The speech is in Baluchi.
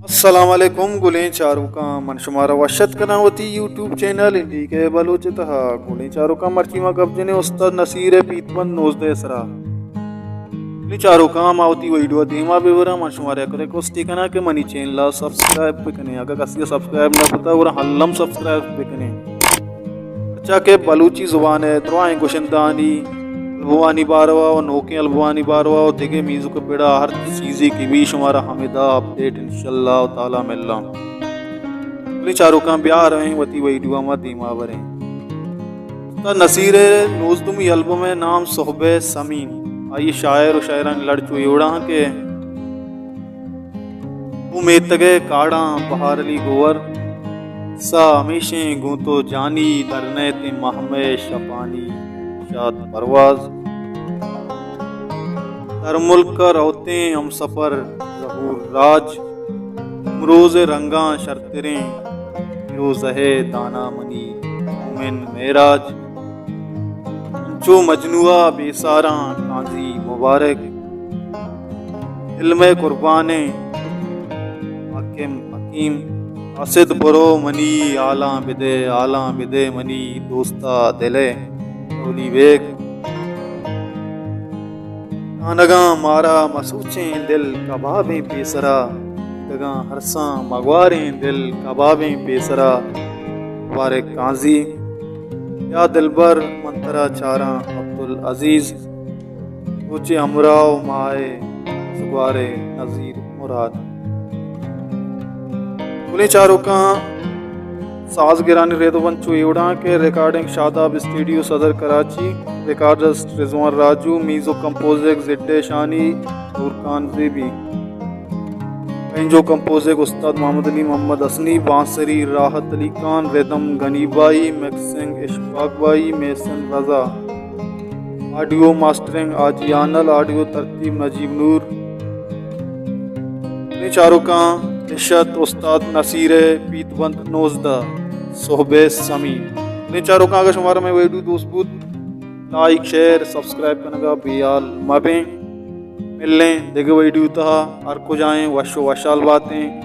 السلام علیکم گلیں چاروکاں، من شمارا وش اتک کناں وتی یوٹیوب چینل این ڈی کے بلوچ ءِ تہا۔ گلیں چاروکاں، مرچی ما گپ جنیں استاد نصیر ءِ پیت بند نوزدہ ءِ سرا۔ گلیں چاروکاں، ما وتی ویڈیو ءَ دیما بہ براں، من شمارا یک ریکوسٹے کناں کہ منی چینل ءَ سبسکرائب بکنیں، اگاں کسی ءَ سبسکرائب نہ کتا گڑا الم سبسکرائب بکنیں۔ پرچا کہ بلوچی زبان ءِ درائیں گشندہانی البمانی باروا و نوکیں البمانی باروا و دگہ میوزک ءِ پڑا ہر چیزے کہ بی شمارا ہمدا اپڈیٹ انشاءاللہ تعالی ملاں۔ گلیں چاروکاں، بیا رویں وتی ویڈیو ءَ ما دیما بریں۔ استاد نصیر ءِ نوزدہمی البم ءِ نام سہب ءِ سمین، آئی ءِ شاعر و شاعرانی لڑ چو اے وڑا اں کہ او میتگ ءِ کاڑاں بہار علی گوہر، سا ہمیشیں گوں تو جانی، در نئیتیں ماہ مئے شپانی شاد پرواز۔ در ملک ءَ روتیں ہمسفر ظہور راج، امروز ءِ رنگاں شرتریں، پیروزہ ءِ دانا منی مومن معراج۔ انچو مجنوا بے ساراں قاضی مبارک، علم ءِ قربانیں حاکم حکیم۔ قاصد برو منی حالاں بدے، حالاں بدے منی دوستا دل ءِ اولی بیگ۔ تانگاں مارا مسوچیں دل کبابیں پیسرا، دگاں ہرساں مگواریں دل کبابیں پیسرا۔ مبارک قاضی۔ یا دلبر من ترا چاراں عبدالعزیز، روچے ہمراہ و ماہ ءِ سگوارے نذیر مراد۔ گلیں چاروکاں، سازگرانی رد و بند چو اے وڑاں کہ ریکارڈنگ شاداب اسٹوڈیو صدر کراچی، ریکارڈسٹ رضوان راجو، میوزک کمپوزنگ زڈ ءِ شانی، نور خان زیبی۔ بینجو کمپوزنگ استاد محمد علی محمد حسنی، بانسری راحت علی خان، ردم غنی بائی، مکسنگ اشفاق بائی، محسن رضا، آڈیو ماسٹرنگ حاجی آنل، آڈیو ترتیب نجیب نور۔ گلیں چاروکاں، نشت استاد نصیر ءِ پیت بند نوزدہ، سہب ءِ سمین۔ گلیں چاروکاں، اگاں شمارا مئے ویڈیو دوست بوت، لائک، شیئر، سبسکرائب کنگا بے حال مبیں۔ ملیں دگہ ویڈیو تہا، ہر کجائیں وش و وشحال باتیں۔